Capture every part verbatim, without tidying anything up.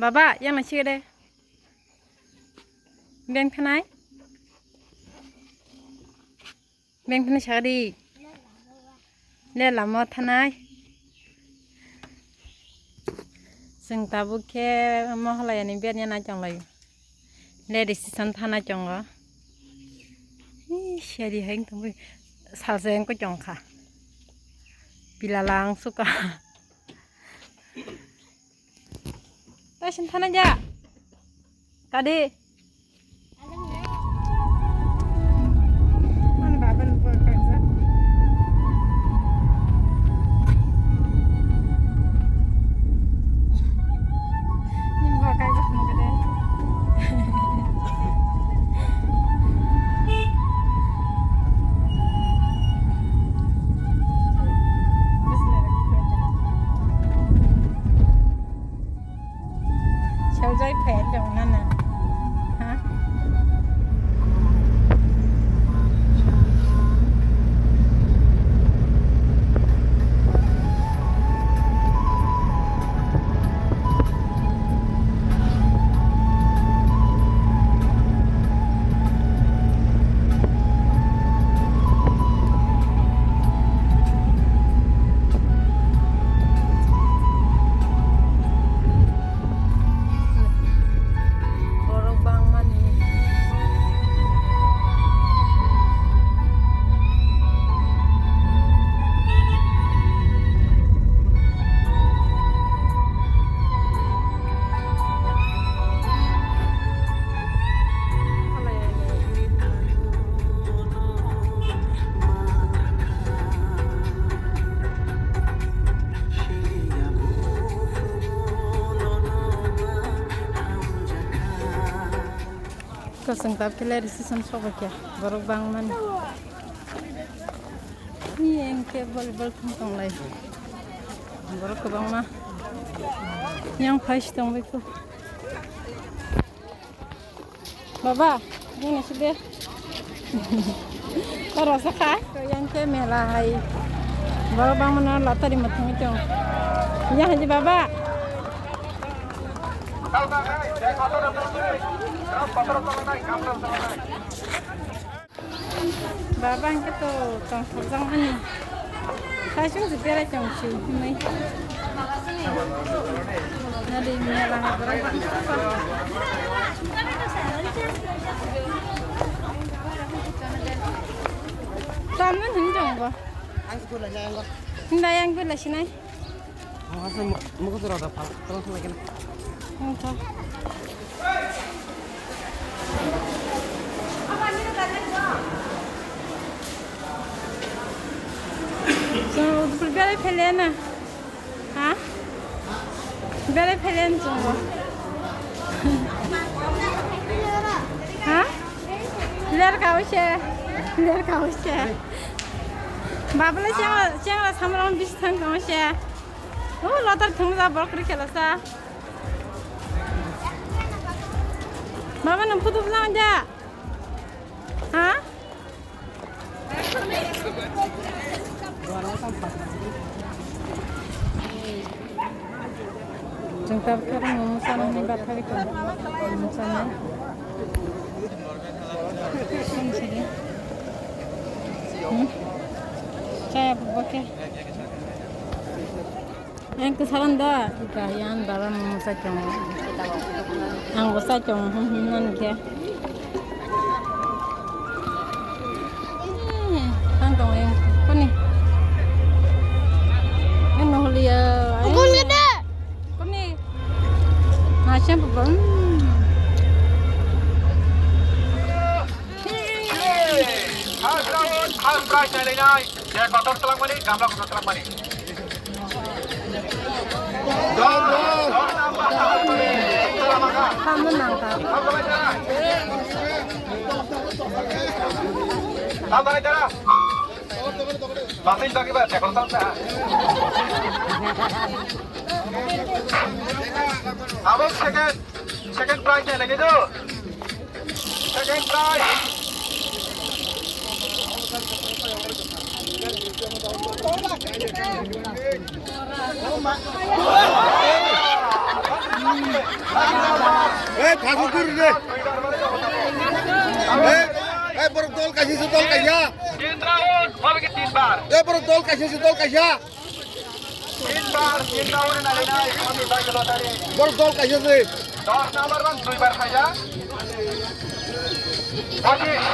Baba, yang na chigede. Beng thanai. Beng thanai sagadi. Le lama thanai. Chwng tabuk khe Mohalaya ni bed ya nai chonglai. Le decision thanai chongo. Hi, seri hai tongwi salsa yang ko chongkha. Pilala ang suka. Tasin thana ja. Kadi. Ani baba ni bo kaisa. Ni bo kaisa sungkade. Saljai phai tong nana. Ha? Borok bangmani. Kosong tap khe lai risi sam sok khe borok bangmani. Ni engke volleyball thung tong lai. Borok kwbangma yang phai si tong bai kho. Baba, nini side. Oro sakha, yang ke mela hai. Baba, bang mana latari matung itu. Ya haji baba. Baba, hingke to tongthokjakmani. Kaisung se berai tong se hinui. Nadi mela ha borok bangkha. Tamno hin tong bo. Hinda yang bela sinai. Ang asa mo-, mokol sura da pal, terus lagi na. Ang to. So, berai phele na. Ha? Berai phele na chungo. Ha? Ler kawi se. Ler kawi se. Babla chengra, chengra samrang bis thang kawi se. Oh, lotar thumja borok kri khela sa. Baba, nang photo bwsang ja. Ha? Chwng tabuk khe rwng mungsa nangni batha bai tongo. Mungsa nai. Hmm? Chaya bo khe. Yang kesalan da, ika yang dalam mungsa tongo. Ang bo sa tongo, hmm, hmm, nan khe. Ang tong yang koni. Yang no holi ya. Koni de. Koni. Macam apa? Hmm. First round, first prize nai nai. Je kotor twlangmani, gamla kotor twlangmani. Tamo nangkha. Tamo nangkha. Basing bagi ba, tekol tangkha. Abo second, second prize ya lagi tu. Second prize. Eh, thasu kuri de. Eh, eh, borok dol kaisa se dol kaisa. Tin round, হবে ki tin bar? Eh, borok dol kaisa se dol kaisa. Tin bar, tin round na le na, kami bai lo tari. Borok dol kaisa se. Dos number bang dui bar khaja. Pachis.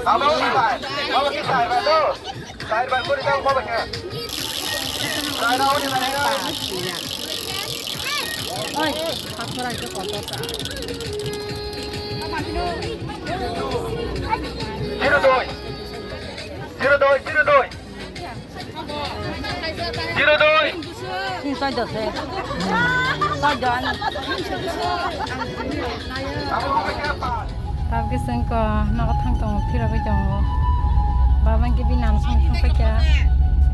Abo ki sai, abo ki sai ba do. Sai ba kuri dau ko ba ke. Sai na oni na. Oi, hakora ke kotor ta. Zero doi. Zero doi, zero doi. Zero doi. Soi do se. Soi do ani. Tabuk sengko nogo thang tongo, phirogwi tongo. Baba hwnkhe bini nanasong thang paikha.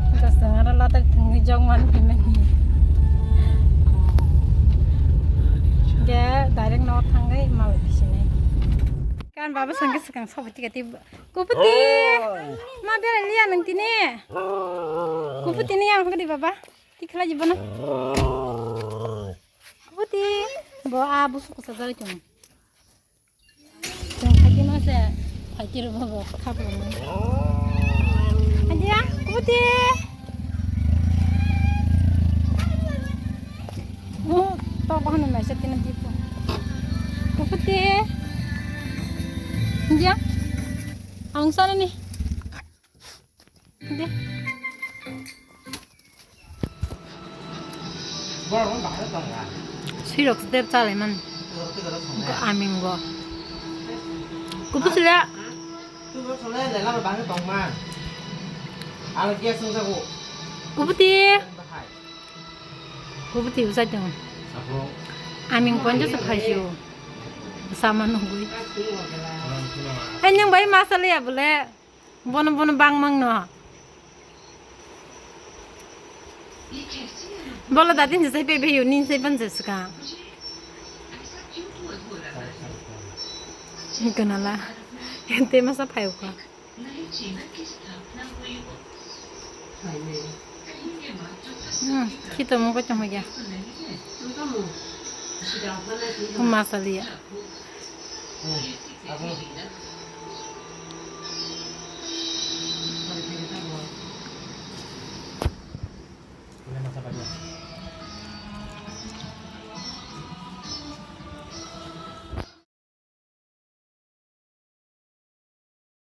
Hwnkhe chwng aro lottery thwngwi jokmani phaimani. Hwnkhe direct nogo thangwi malai bisinai. Kan baba sengkhe swkang sobo tikati. Kuputi. Oi. Ma berai liya nang tini. Kuputi ni yang hwdi baba. Ti khlai jibo na. Kuputi. Bo a busu kusa jai tong. Tong khati ma se. Phai kiri bo bo khap lo. Adia, kuputi. Oh, to bahana mai se tini dipo. Kuputi. Adia. Ang sana ni. De. Sirok step chalai man. Ko aming go. Kupu sila. Kuputi. Kuputi usai tong. Aming ponjo se phaisio. Sama nugui. Hai nang bai masali ya bole. Bono, bono bangmang no. Bolo datin je sai pepe yo, nin sai pan je suka. Ganala. Te masa phayo ka. Hmm, khito mo ko chama ya. Masali ya.